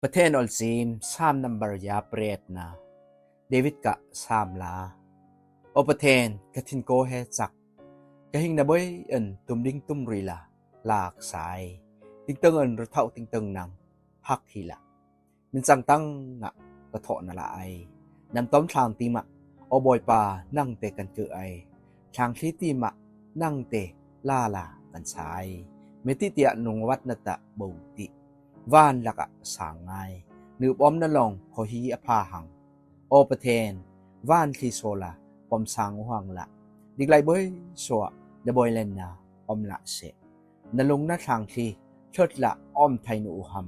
ປະເທນອອນຊີມ ຊາມນຳເບີຢາເປຣດນາ ເດວິດກະຊາມລາ. ໂອປະເທນ ກະທິນໂກເຮຈັກ ກະຫິງນະບົຍເອິນ ຕຸມດິງຕຸມຣີລາ ລາກສາຍ ຕິງເຕີງເອິນ ຣະເທົາຕິງເຕີງນັງ ພັກຮີລາ ເມັນຈັງຕັງງະ ກະເທາະນະລາໄອ ນຳຕ້ອມທາງຕີມະ ໂອບອຍປາ ນັງເຕກັນເກີໄອ ທາງທີຕີມະ ນັງເຕລາລາກັນສາຍ ເມຕິເຕຍະນຸງວັດນະຕະບົງຕິ ວານລະກະສາງງາຍ ໜືອບອມນະລອງ ຂໍຮີອະພາຫັງ ໂອປະເທນ ວານທີໂຊລາ ປອມສາງຫວັງລະ ດິກໄລເບົຍໂຊ ນະບົຍແລນນາ ອອມລະເສ ນະລຸງນະທາງທີ ເທີດລະອອມໄທນຸອຸຫຳ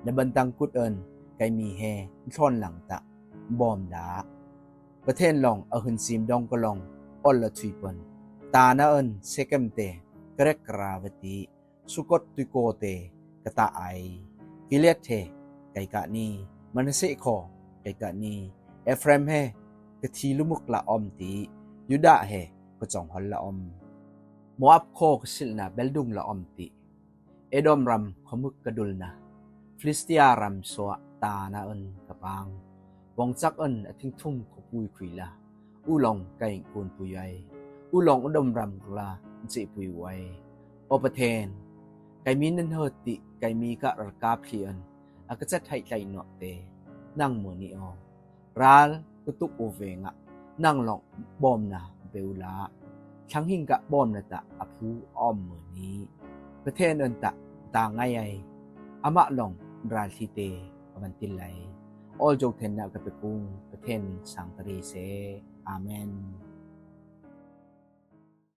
ນະບັນຕັງກຸດເອິນ ໄກມີເຮ ທອນຫຼັງຕະ ບອມດາ ປະເທນລອງ ອະຫຶນຊີມດອງກະລອງ ອອນລະທຸຍເປິນ ຕານະເອິນ ເຊເກັມເຕ ກະເຣັກກະຣາວະຕິ ສຸກົດຕຸຍໂກເຕ ກະຕະໄອ ກິເລດເທ ໄກກະນີ ມະນະເຊໂຄ ໄກກະນີ ເອຟເຣມເຮ ກະທີລຸມຸກລະອອມຕິ ຢູດາເຮ ກະຈອງຮອນລະອອມ ໂມອັບໂຄ ກະສິລນາ ເບລດຸງລະອອມຕິ ເອໂດມຣຳ ຂະມຶກກະດຸລນາ ຟີລິສເຕຍຣຳ ໂຊຕານາເອິນກະປາງ ວອງຈັກເອິນ ອະທິງທຸງ ຂະປຸຍຄຸຍລາ ອູລອງໄກກຸນປຸຍໄອ ອູລອງອຸດົມຣຳກະລາ ເຈປຸຍໄວ ໂອປະເທນ ໄກມີນັນເຮີຕິ ໄກມີກະຣະກາພລີເອິນ ອາກະຈັດໄທໄຕເນາະເຕ ນັງເມີນີອອ ຣາລ ກະຕຸກໂອເວງະ ນັງລອງບອມນາເບວລາ ທັງຫິງກະບອມນາຕະ ອະພູອອມເມີນີ ປະເທນເອິນຕະ ຕາໄງໄອ ອາມະລອງ ຣາລທີເຕ ອະວັນຕິນໄລ ອອລໂຈເທນນະກະເປກຸງ ປະເທນມິງສັງຕະຣີເຊ ອາເມນ.